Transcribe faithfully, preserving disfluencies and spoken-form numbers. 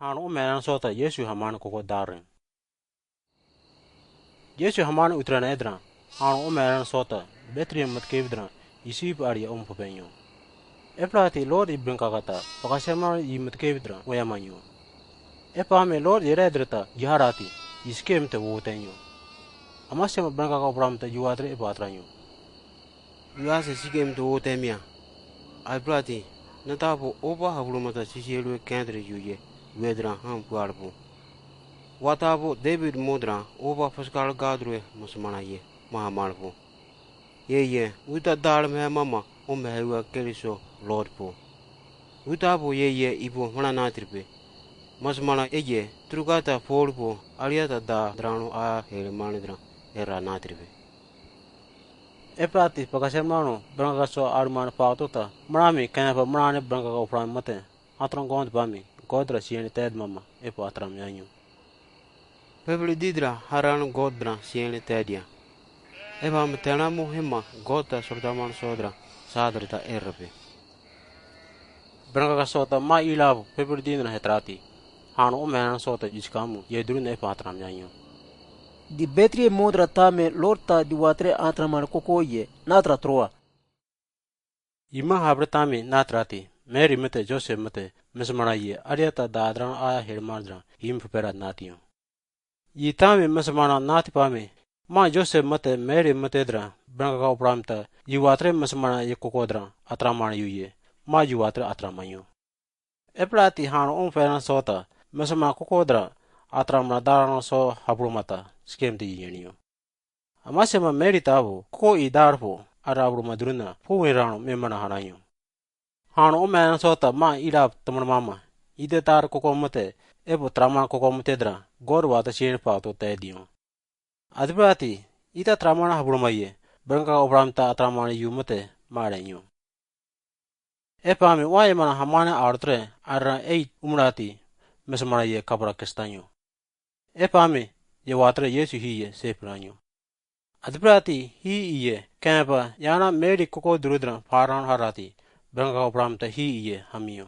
Hano o meran sota Yesu hamana koko darin. Yesu hamana utrana edra. Hano o meran sota Betlehem matkevi dra, i sip aria om papenyo. E prati Lord i brinkakata, pakasema i matkevi dra, oya manyo. E pame Lord i redreta, i harati, i skem te wotenyo. Amasema brinkaka opramta i watre e patranyo. Wi ase sikem te wotemia. Ai prati, na tapo opa havrumata sisielue kentre yuye, wedra ham puarpo. Wa tapo David modra opa paskal gadrue masamana ye, mahamalpo. Ye ye, uta dal mehe mama, o mehe ua Keriso Lord po. Uta po ye ye ipo mana natripe. Masamana eye, trukata Paul po, ariata da drano a hele manedra, era natripe. E prati pakasermano, brangaka so arumana pautota, marami kena pa marane brangaka opramate, atron gond bami, godra siene ted mama, e pa atram yanyo. Pepeli didra haran godra siene tedia. E pa matena mo hema, godta sordaman sodra, sadrita erape. Brangaka sota ma ilavo, pepeli didra hetrati. Hano o meran sota iskamu, ye durun e pa atram yanyo. Di Betlehem modra tame Lord ta di watre atramana koko ye, natra troa. Ima habre tame natrati, Mary mate Joseph mate, mesamana ye, ariata da adran a hermandra, im pupera natio. I tame mesamana nati pame, ma Joseph mate Mary mate dra, brangaka opramta, i watre mesamana ye koko dra, atramana yuye, ma i watre atramanyo. E prati hano on feran sota, mesamana koko dra, atramana darano so habrumata, skem te yenio. Amasema Mary tavo, koko i darpo, ara abruma duruna, pu wirano memana hananyo. Hano o meran sota ma irap teman mama, ide tar koko mate, epo traman koko mate dra, gor wata sien pa to te dio. Adi prati, ita tramana habruma ye, brangaka opramta atramana yu mate, ma renyo. E pame wa ye mana hamana artre, ara eit umrati, mesamana ye kabra kestanyo. E pame, ye watre Yesu hiye, sepranyo. Adi prati, hi iye, kempa, yana Mary koko durudra, paran harati, brangaka opramta hi iye, hamio.